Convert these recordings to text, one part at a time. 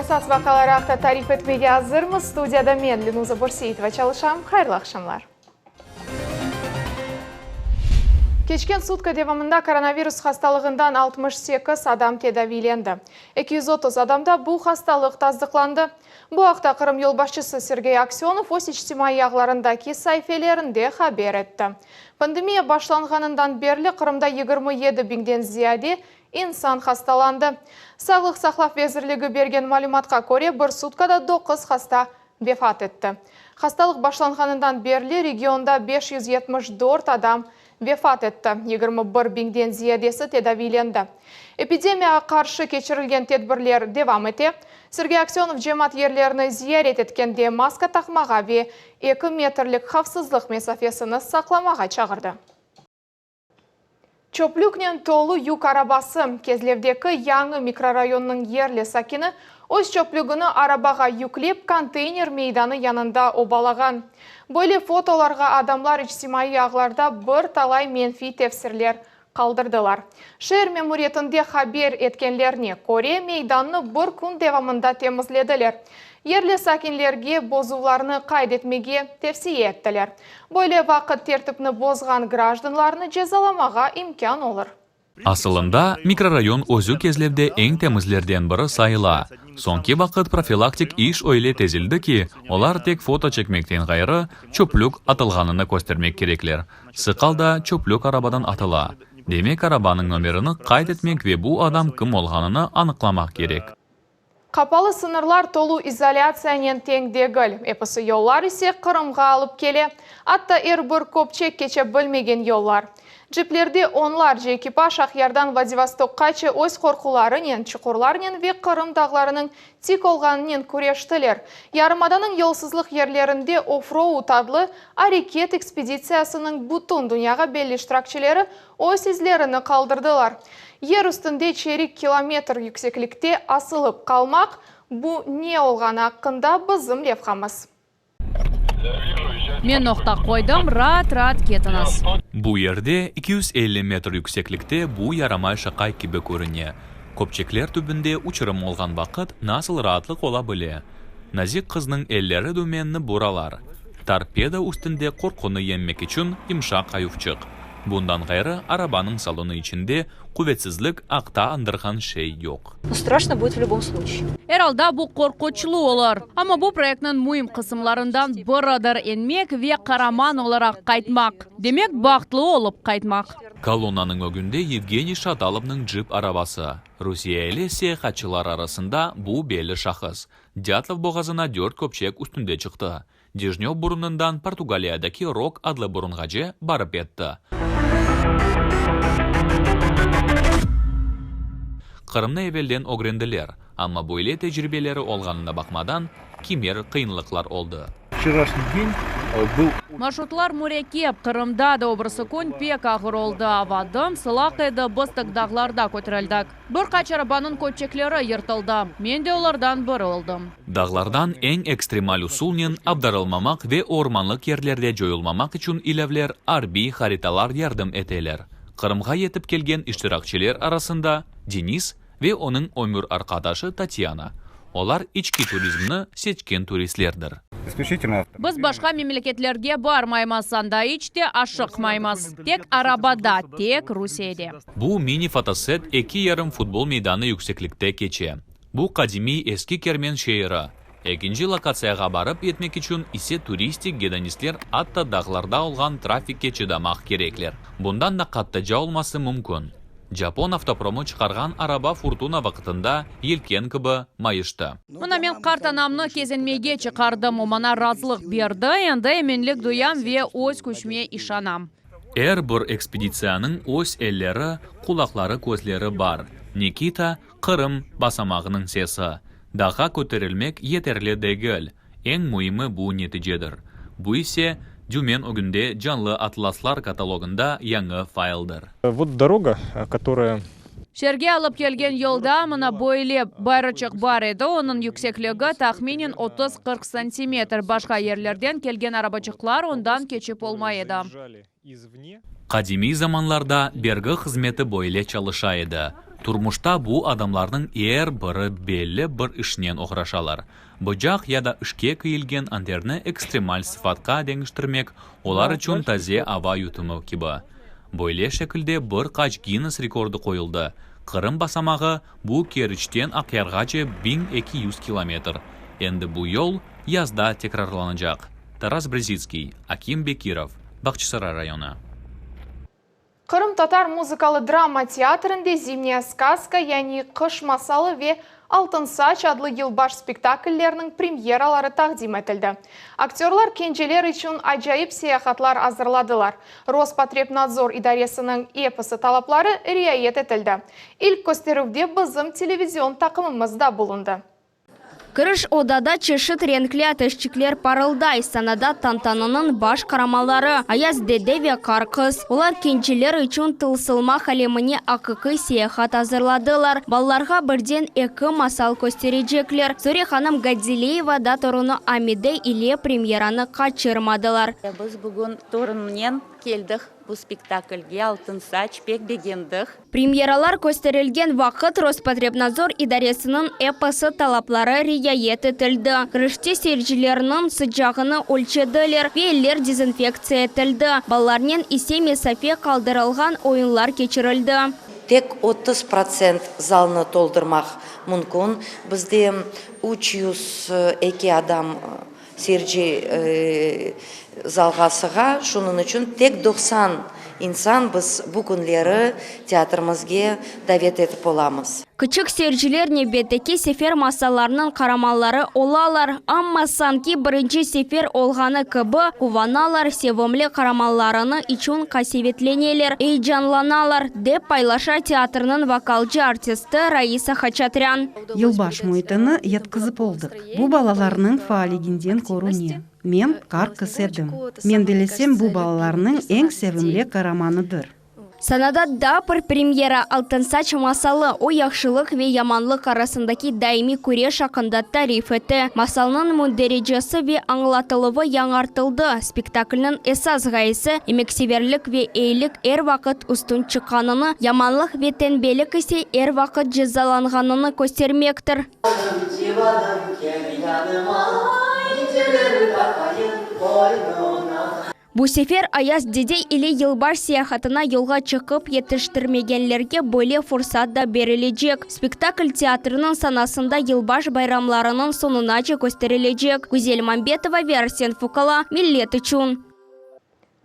esas vaqiaları aqta tarif etmege azırmız. Studiyada men, Lenuza Börseitova, çalışam. Hayırlı aqşamlar. Keçken sutka devamında koronavirus hastalığından 68 adam tedaviylendi. 230 adamda bu hastalıq tasdıqlandı. Bu aqta Qırım yolbaşçısı Sergey Aksönov öz içtimaiy ağlarındaki saifelerinde haber etti. Pandemiya başlanğanından berli Qırımda 27 biñden ziyade İnsan hastalandı. Sağlıq saqlav vezirligi bergen malümatqa köre, bir sutkada doquz hasta vefat etti. Hastalıq başlanğanından berli regionda 574 adam vefat etti, 21 biñden ziyadesi tedaviylendi. Epidemiyağa qarşı keçirilgen tedbirler devam ete. Sergey Aksönov cemaat yerlerini ziyaret etkende maska taqmağa ve eki metrlik havfsızlıq mesafesini saqlamağa çağırdı. Çöplüknen tolu yük arabası, Kezlevdeki yañı mikrorayonnıñ yerli sakini öz çöplügini arabağa yüklep, konteyner meydanı yanında obalağan. Böyle fotolarğa adamlar içtimaiy ağlarda bir talay menfiy tefsirler qaldırdılar. Şeer memuriyetinde haber etkenlerine köre, meydannı bir kün devamında temizlediler. Yerli sakinlerge bozuvlarnı qayd etmege tevsiye ettiler. Böyle vaqıt tertipni bozğan grajdanlarnı cezalamağa imkân olur. Asılında, mikrorayon özü Kezlevde eñ temizlerden biri sayıla. Soñki vaqıt profilaktik iş öyle tezildi ki, olar tek foto çekmekten ğayrı, çöplük atılğanını köstermek kerekler. Sıq alda çöplük arabadan atıla. Demek, arabanıñ nomerini qayd etmek ve bu adam kim olğanını anıqlamaq kerek. Qapalı sıñırlar tolu izolâtsiyanen teñ degil, episi yollar ise Qırımğa alıp kele, atta er bir köpçek keçe bilmegen yollar. Ciplerde onlarca ekipaj Aqyardan Vladivostoqqace öz qorqularınen, çuqurlarnen ve Qırım dağlarınıñ tik olğanınen küreştiler. Yarımadanıñ yolsuzlıq yerlerinde Off-road adlı areket ekspeditsiyasınıñ bütün dünyağa belli iştirakçileri Öz izlerini qaldırdılar. Yer üstünde çerik kilometr yükseklikte asılıp qalmaq, bu ne olğanı aqqında bizim levhamız. Men noqta qoydım, raat-raat ketiñiz. Bu yerde, 250 metr yükseklikte bu yaramay şaqa kibi körüne. Köpçekler tübünde uçurım olğan vaqıt nasıl raatlıq ola bile? Nazik qıznıñ elleri dümenni buralar. Torpeda üstünde qorqunı yeñmek içün yımşaq ayuvçıq. Bundan ğayrı, arabanıñ salonı içinde quvetsizlik aqta añdırğan şey yoq. Straşno budet v lyubom sluçaye. Er alda bu qorquçlı olur. Amma bu proyektniñ müim qısımlarından biridir, enmek ve qaraman olaraq qaytmaq. Demek, bahtlı olıp qaytmaq. Kolonnanıñ ögünde Yevgeniy Şatalovnıñ cip arabası. Rusiyeli seyahatçılar arasında bu belli şahıs. Dyatlov boğazına dört köpçek üstünde çıqtı. Dejnöv burunından Portugaliyadaki Rok adlı burunğace barıp yetti. Qırımnı evelden ögrendiler, amma böyle tecribeleri olğanına baqmadan, kimer qıyınlıqlar oldı. Marşrutlar mürekkep, Qırımda da o birisi kün pek ağır oldı, ava dım sılaq edi, biz tik dağlarda köterildik. Bir qaç arabanıñ köpçekleri yırtıldı, men de olardan biri oldım. Dağlardan eñ ekstremal usulnen avdarılmamaq ve ormanlıq yerlerde coyulmamaq içün ilâvler, arbiy haritalar yardım eteler. Qırımğa yetip kelgen iştirakçiler arasında Denis ve onıñ ömür arqadaşı Tatyana. Olar içki turizmni seçken turistlerdir. Biz başqa memleketlerge barmaymız, anda iç te aşıqmaymız. Tek arabada, tek Rusiyede. Bu mini-fotoset eki yarım futbol meydanı yükseklikte keçe. Bu qadimiy Eski Kermen şeeri. Ekinci lokatsiyağa barıp yetmek içün ise turistik gedonistler atta dağlarda olğan trafikke çıdamaq kerekler. Bundan da qattıca olması mümkün. Japon avtopromı çıqarğan araba furtuna vaqıtında yelken kibi mayıştı. Mına men qartanamnı kezinmege çıqardım, o maña razılıq berdi, endi eminlik duyam ve öz küçüme işanam. Er bir ekspeditsiyanıñ öz elleri, qulaqları, közleri bar. Nikita, Qırım basamağınıñ sesi. Dağğa köterilmek yeterli degil, eñ müimi bu neticedir. Bu ise, dümen ögünde canlı atlaslar katalogında yañı fayldır. Vot doroga, kotoraya. Şeerge alıp kelgen yolda mına böyle bayraçıq bar edi, onıñ yüksekligi tahminen 30-40 santimetr, başqa yerlerden kelgen arabaçıqlar ondan keçip olmay edi. Qadimiy zamanlarda bergi hızmeti böyle çalışa edi. Turmuşta bu adamlarnıñ er biri belli bir işnen oğraşalar. Bıcaq ya da işke kiyilgen anterni ekstremal sıfatqa deñiştirmek olar içün taze ava yutumı kibi. Böyle şekilde bir qaç Ginnes rekordı qoyuldı, Qırım basamağı, bu Keriçten Aqyarğace 1200 kilometr. Endi bu yol yazda tekrarlanacaq. Taras Brezitskiy, Akim Bekirov, Bağçasaray rayonı. Qırımtatar muzıkalı-drama teatrinde Zimnyaya skazka, yani Qış masalı ve Altın saç adlı yılbaş spektaklleriniñ premyeraları taqdim etildi. Aktörlar kenceler içün acayip seyahatlar azırladılar. Rospotrebnadzor idaresiniñ episi talapları riayet etildi. İlk kösterüvde bizim televizion taqımımız da bulundı. Kiriş odada çeşit renkli ateşçikler parılday, sanada tantananıñ baş qaramanları, Ayaz dede ve Qar qız. Olar gençler içün tılsılmaq alemine aqiqiy seyahat azırladılar. Balalarğa birden eki masal kösterecekler. Zore hanım Gadileyeva da torunı Amide ile premyeranı qaçırmadılar. Biz bugün torunımnen keldik bu spektaklge, Altın saç, pek begendik. Premyeralar kösterilgen vaqıt Rospotrebnadzor idaresiniñ episi talapları riayet etildi. Kirişte seyircilerniñ sıcağını ölçediler ve eller dezinfektsiya etildi, balalarnen ise mesafe qaldırılğan oyunlar keçirildi. Tek 30% zalnı toldurmaq mümkün. Bizde 302 adam Seyirci zalğa sığa, şunıñ içün tek 90 insan biz bu künleri teatrimizge davet etip olamız. Küçük seyirciler nevbetteki sefer masallarnıñ qaramanları olalar, amma sanki birinci sefer olğanı kibi quvanalar, sevimli qaramanlarını içün qasevetleneler, eyecanlanalar, dep paylaşa teatrniñ vokalcı artisti Raisa Haçatrân. Yılbaş müitini yetkizip oldıq. Bu balalarnıñ faalliginden körüne. Men qar qız edim. Men bellesem, bu balalarnıñ eñ sevimli qaramanıdır. Sanada daa bir premyera, Altınsaç masalı, o yahşılıq ve yamanlıq arasındaki daimiy küreş aqqında tarif ete. Masalnıñ mündericesi ve añlatıluvı yañartıldı. Spektaklniñ esas ğayesi, emekseverlik ve eyilik er vaqıt üstün çıqqanını, yamanlıq ve tenbelik ise er vaqıt cezalanğanını köstermektir. Bu sefer Ayaz dede ile yılbaş seyahatına yolğa çıqıp yetiştirmegenlerge böyle fursat da berilecek. Spektakl teatrniñ sanasında yılbaş bayramlarınıñ soñunace kösterilecek. Güzel Mambetova ve Arsen Fukala, Millet içün.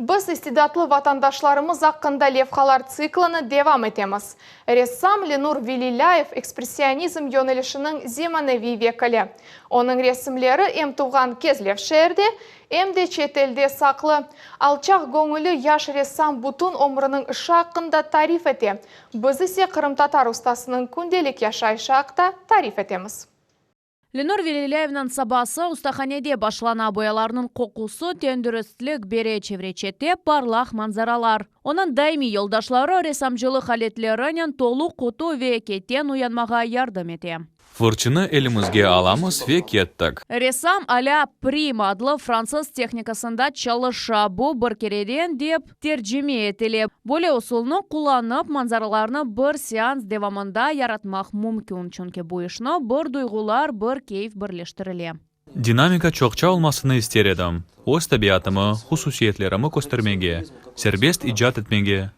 Biz istidatlı vatandaşlarımız aqqında levhalar tsiklini devam etemiz. Ressam Lenur Velilâyev ekspressionizm yönelişiniñ zemaneviy vekili. Onıñ resimleri em tuvğan Kezlev şeerde, em de çetelde saqlı. Alçaq göñülli yaş ressam bütün ömrüniñ işi aqqında tarif ete. Biz ise qırımtatar ustasınıñ kündelik yaşayışı aqta tarif etemiz. Lenur Velilâyevniñ sabası ustahanede başlana, boyalarnıñ qoqusı tendüristlik bere, çevre-çette parlaq manzaralar. Onıñ daimiy yoldaşları ressamcılıq aletlerinen tolu qutu ve keten uyanmağa yardım ete. Fırçını elimizge alamız ve kettik. Ressam alâ prima adlı fransız tehnikasında çalışa, bu bir kereden dep tercime etile. Böyle usulnı qullanıp, manzaralarnı bir seans devamında yaratmaq mümkün, çünki bu işni bir duyğular, bir keyf birleştirile. Dinamika çoqça olmasını ister edim, öz tabiatımı, hususiyetlerimi köstermege, serbest icat etmege.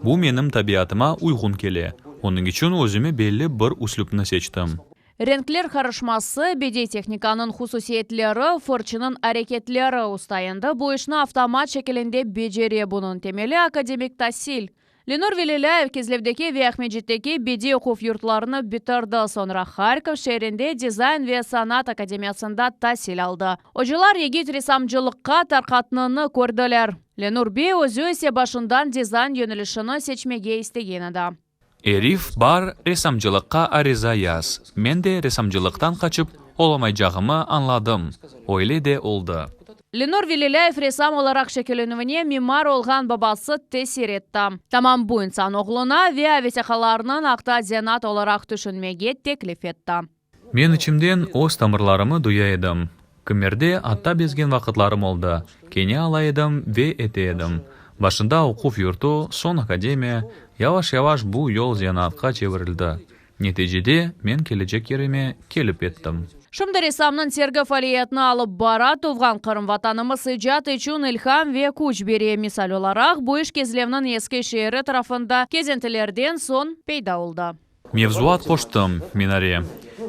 Bu menim tabiatıma uyğun kele, onıñ içün özüme belli bir üslüpni seçtim. Renkler qarışması, bediy tehnikanıñ hususiyetleri, fırçınıñ areketleri, usta endi bu işni avtomat şekilinde becere, bunıñ temeli akademik tasil. Lenur Velilâyev Kezlevdeki ve Aqmescitteki bediy oquv yurtlarını bitirdi, soñra Harkov şeerinde dizayn ve sanat akademiyasında tasil aldı. Ocalar yigit ressamcılıqqa tarqatnını kördiler. Lenur bey özü ise başından dizayn yönelişini seçmege istegen edi. Erif, bar, ressamcılıqqa ariza yaz. Men de ressamcılıqtan qaçıp olamaycağımı añladım. Öyle de oldı. Lenur Velilâyev ressam olaraq şekillenüvine mimar olğan babası tesir etti. Tamam bu insan oğluna ve avesekalarnıñ aqta zenaat olaraq tüşünmege teklif etti. Men içimden öz tamırlarımı duya edim. Kimerde atta bezgen vaqıtlarım oldı, kene ala edim ve ete edim. Başında oquv yurtu, soñ akademiya, yavaş-yavaş bu yol zenaatqa çevirildi. Neticede, men kelecek yerime kelip yettim. Şimdi ressamnıñ sergi faaliyetini alıp bara, tuvğan Qırım Vatanımız icat içün ilham ve küç bere. Misal olaraq, bu iş Kezlevniñ eski şeeri tarafında kezintilerden soñ peyda oldı. Mevzuat qoştım, minare.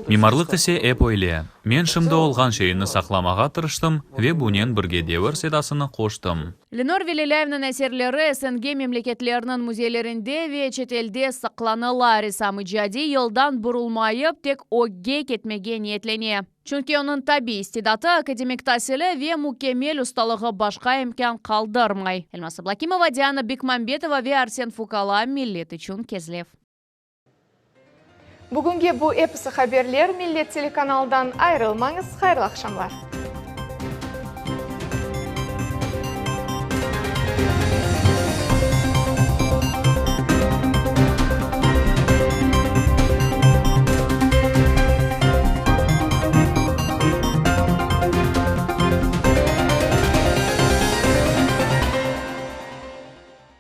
Mimarlıq ise ep öyle. Men şimdi olğan şeyni saqlamağa tırıştım ve bunen birge devir sedasını qoştım. Lenur Velilâyevniñ eserleri SNG memleketleriniñ müzeylerinde ve çetelde saqlanıla. Ressam icadiy yoldan burulmayıp, tek ögge ketmege niyetlene. Çünki onıñ tabiiy istidatı, akademik tasili ve mükemmel ustalığı başqa imkân qaldırmay. Elmaz Ablâkimova, Diana Bekmambetova ve Arsen Fukala, Millet içün Kezlev. Bugünge bu episi haberler, Millet telekanalından ayırılmañız, hayırlı aqşamlar.